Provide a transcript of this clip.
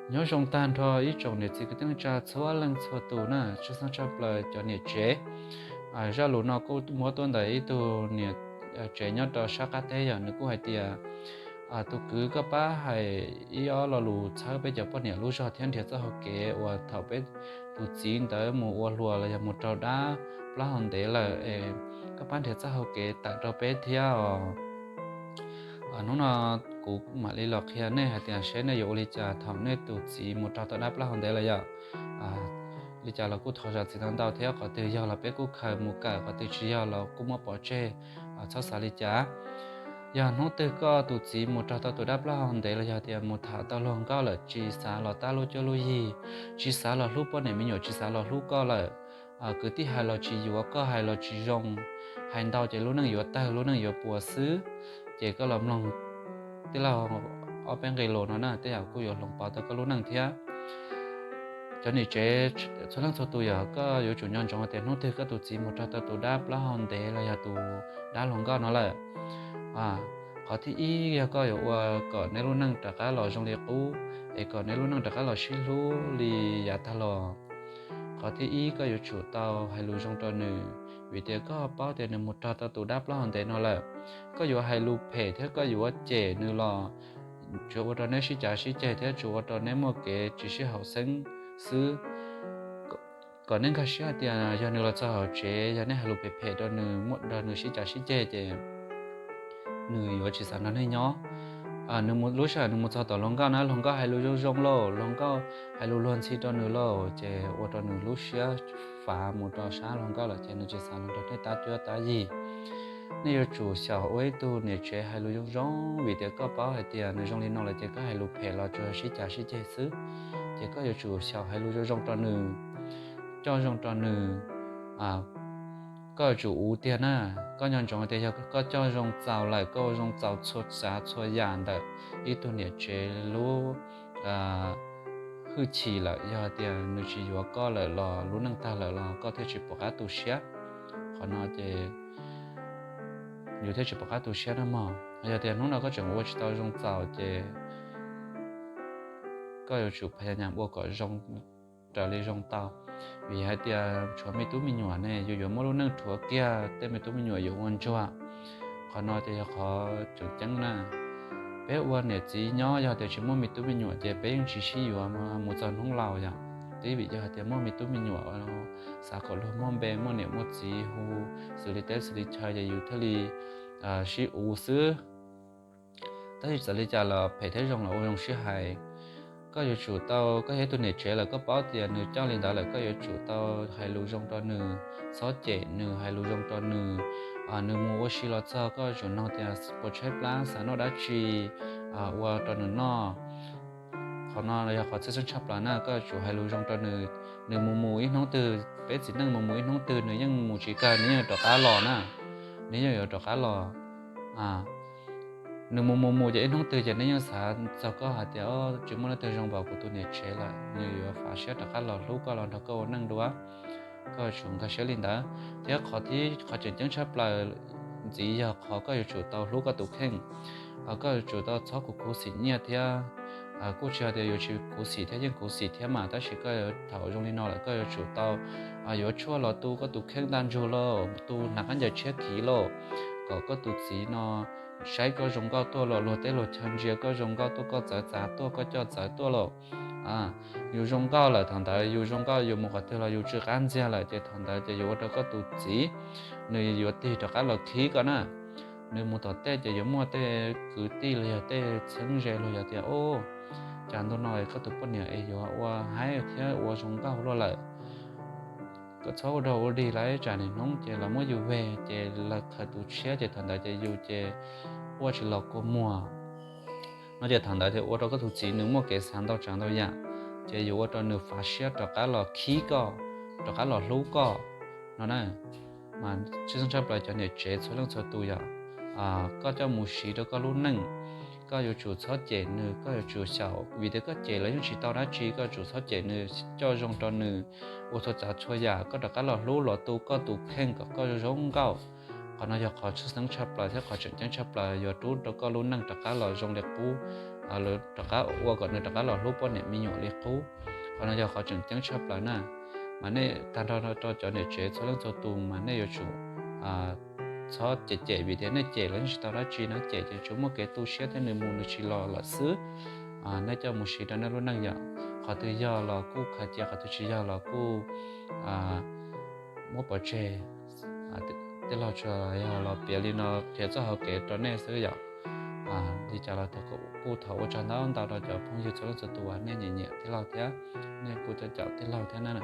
Nyob zoo tag nrho ib tsoom niam txiv kwv tij neej tsa txhua leej txhua tus na, tshwj xeeb tshaj plaws cov niam tsev. Zaj lus no kuj muab tuaj ntawm ib tug niam tsev nyob rau sab qab teb, yog nws kuj hais tias, tus kwv, koj pab hais ib ob lo lus txhawb peb cov poj niam lub zog thiab nrhiav txoj hau kev uas thaum peb tus txiv ntawd mus ua hluas los yog mus raug dab plab hau ntev lawm es koj pab nrhiav txoj hau kev tawm rau peb thiab os. Hnub no kuv mam li los qhia nej hais tias seb nej yuav ua li cas thaum nej tus txiv mus raug tau dab plab hau ntev lawm yom. Li cas los kuj thov zam txim ntau ntau thiab, qhov twg yog los peb kuj khaws mus kawm, qhov twg tsis yog los kuj muab pov tseg, txhob xav li cas. Yog hnub twg koj tus txiv mus raug tau tus dab plab hau ntev los yog tias mus tham tau luag nkauj lawm, tsis xav los tab lub cuab lub yig, tsis xav los hlub poj niam me nyuam, tsis xav los hlub koj lawm, kwv tij hais los tsis yuav, koj hais los tsis zoo, hais ntau ces lub neej yuav tawg, lub neej yuav puas xwb, ces koj los mloog tij laug ob peb nqe lus no na, tej zaum kuj yuav hloov pauv tau koj lub neej thiab. Cov niam tsev txhua leej txhua tus, yog koj yuav tsum nco ntsoov tias hnub twg koj tus txiv mus raug tau tus dab plab hau ntev los yog tus dab luag nkauj no lawm, qhov thib ib yog koj yuav ua kom nej lub neej rov qab los zoo li qub, es kom nej lub neej rov qab los sib hlub li yav tag los. Qhov thib ib, koj yuav tsum tau hais lus zoo rau nws, vim tias koj paub tias nws mus raug tau tus dab plab hau ntev no lawm. Koj yuav hais lus phem thiab koj yuav cem nws los tsuas ua rau neb sib cav sib ceg thiab tsuas ua rau neb muaj kev tsis sib haum xeeb xwb. Kom neb nkag siab hais tias yog nws los txog hauv tsev, yog nej hais lus phem phem rau nws, muab nrog nws sib cav sib ceg ces nws yuav tsis xav nrog nej nyob. Nws mus, lub sij hawm nws mus txog tom luag nkauj na, luag nkauj hais lus zoo zoo lauj, luag nkauj hais lus luag ntxhi rau nws lauj, ces ua rau nws lub siab fav mus rau sab luag nkauj lawm ces nws tsis xav nrog nej tab cuab tab yig. Nej yuav tsum xyaum ua ib tug niam tsev hais lus zoo zoo, vim tias koj paub hais tias nws zoo li no lawm ces koj hais lus phem los tsuas sib cav sib ceg xwb. Ces koj yuav tsum xyaum hais lus zoo zoo rau nws, coj zoo rau nws. Koj yuav tsum uv tiag na. Koj nco ntsoov tias yog koj coj zoo txaus lawm, koj ua zoo txaus txhua tsav txhua yam ntawm ib tug niam tsev lub hwj chim lawm, yog tias nws tsis yuav koj lawm los lub neej tag lawm los koj thiaj tsis pom qab tu siab. Qhov no ces yus thiaj tsis pom qab tu siab na mog. Yog tias hnub no koj tseem ua tsis tau zoo txaus ces koj yuav tsum phas yas nyas ua kom zoo raws li zoo tau. Vim hais tias tshuav me tub me nyuam ne, yus yuav muab lub neej rhuav kiag, tej me tub me nyuam yuav ua ntsuag. Qhov no ces yog qhov tseem ceeb na. Peb ua niam txiv nyob yog tias tsis muaj me tub me nyuam ces peb yeej tsis sib yuav mus txog hnub laus yom. Twb vim yog hais tias muaj me tub me nyuam, xav kom luag muaj npe muaj niam muaj txiv hu xws li teb xws li chaw ces yus thiaj li sib uv xwb. Tab sis txawm li cas los phem thiab zoo los ua zoo sib hais. Koj yuav tsum tau, koj yog ib tug niam tsev lawm koj paub tias nws coj li ntawd lawm koj yuav tsum tau hais lus zoo rau nws, txhob cem nws, hais lus zoo rau nws. Nws mus ua si los txog koj yuav tsum nug tias puas tshaib plab, xav noj dab tsi, ua rau nws noj. Qhov no yog qhov txhawj xeeb tshaj plaws na, koj yuav tsum hais lus zoo rau nws. Nws mus mus ib hnub twg, peb txiv neej mus mus ib hnub twg nws yeej mus tsis kawg, nws yeej yuav rov qab los na. Nws yeej yuav rov qab los. Nws mus mus mus ces ib hnub twg ces nws yeej xav txog koj hais tias, tsis muaj leej twg zoo npaum kuv tus niam tsev lawm, nws yuav fav siab rov qab los hlub koj, los nrog koj ua neej dua. Koj yuav tsum nkag siab li ntawd. Thiab qhov thib, qhov tseem ceeb tshaj plaws ntxiv yog qhov koj yuav tsum tau hlub koj tus kheej. Koj yuav tsum tau txhob khuv khuv xim nyiaj thiab. Kuj tsis hais tias yuav tsis khuv xim thiab, yeej khuv xim thiab mas, tab sis koj thaum zoo li no lawm koj yuav tsum tau yuav tshuaj los tu koj tus kheej ntaj ntsug lauj, tu hnav khaub ncaws tshiab khiv lauj, kom koj tus txiv no saib koj zoo nkauj tuaj lauj, luag teb luag chaw ntsia koj zoo nkauj tuaj, koj txawv txav tuaj, koj coj txawv tuaj lauj. Yus zoo nkauj lawm thaum ntawd, yus zoo nkauj yus mus qhov twg los yus tsw qab ntxiag lawm ces thaum ntawd ces yuav ua rau koj tus txiv nws yuav tig rov qab los khib koj na. Nws mus tom tej ces yuav muaj tej kwv tij los yog tej txheeb ze luag yuav tias, cas ntu no koj tus poj niam es yuav ua haib thiab ua zoo nkauj luaj lawm. Koj txhob ua dog ua dig lawm, tsam niaj hnub ces los muab yus veg ces lawv khaws tus tshiab ces thaum ntawd ces yus ces quaj tsis los kua muag. No ces thaum ntawd ces ua rau koj tus txiv nws muaj kev xav ntau tsav ntau yam, ces yuav ua rau nws fav siab rov qab los khib koj, rov qab los hlub koj no na. Mas tshwj xeeb tshaj plaws cov niam tsev txhua leej txhua tus yom, koj coj mus siv rau koj lub neej, koj yuav tsum txhob cem nws, koj yuav tsum xyaum, vim tias koj cem los yeej tsis tau dab tsi, koj yuav tsum txhob cem nws, coj zoo rau nws, ua txhua tsav txhua yam koj rov qab los hlub los tu koj tus kheej kom koj zoo nkauj. Qhov no yog qhov tshwj xeeb tshaj plaws thiab qhov tseem ceeb tshaj plaws yuav rub rau koj lub neej rov qab los zoo li qub. lawv rov qab ua kom nws rov qab los hlub poj niam me nyuam li qub. Qhov no yog qhov tseem ceeb tshaj plaws na. Mas nej tag nrho rau cov niam tsev txhua leej txhua tus mas nej yuav tsum txhob cem cem vim tias nej cem los yeej tsis tau dab tsi na, cem ces tsuas muaj kev tu siab thiab nws mus nws tsis los lawm xwb. Nej coj mus siv rau nej lub neej yom. Qhov twg yog los kuj khaws cia, qhov twg tsis yog los kuj muab pov tseg. Tij laug tsuas yog los piav li no qhia txoj hauv kev rau nej xwb yom. Li cas los kuj thov ua tsaug ntau ntau rau cov phooj ywg txhua leej txhua tus uas nej nyiam nyiam tij laug thiab nej kuj coj caum tij laug thiab na.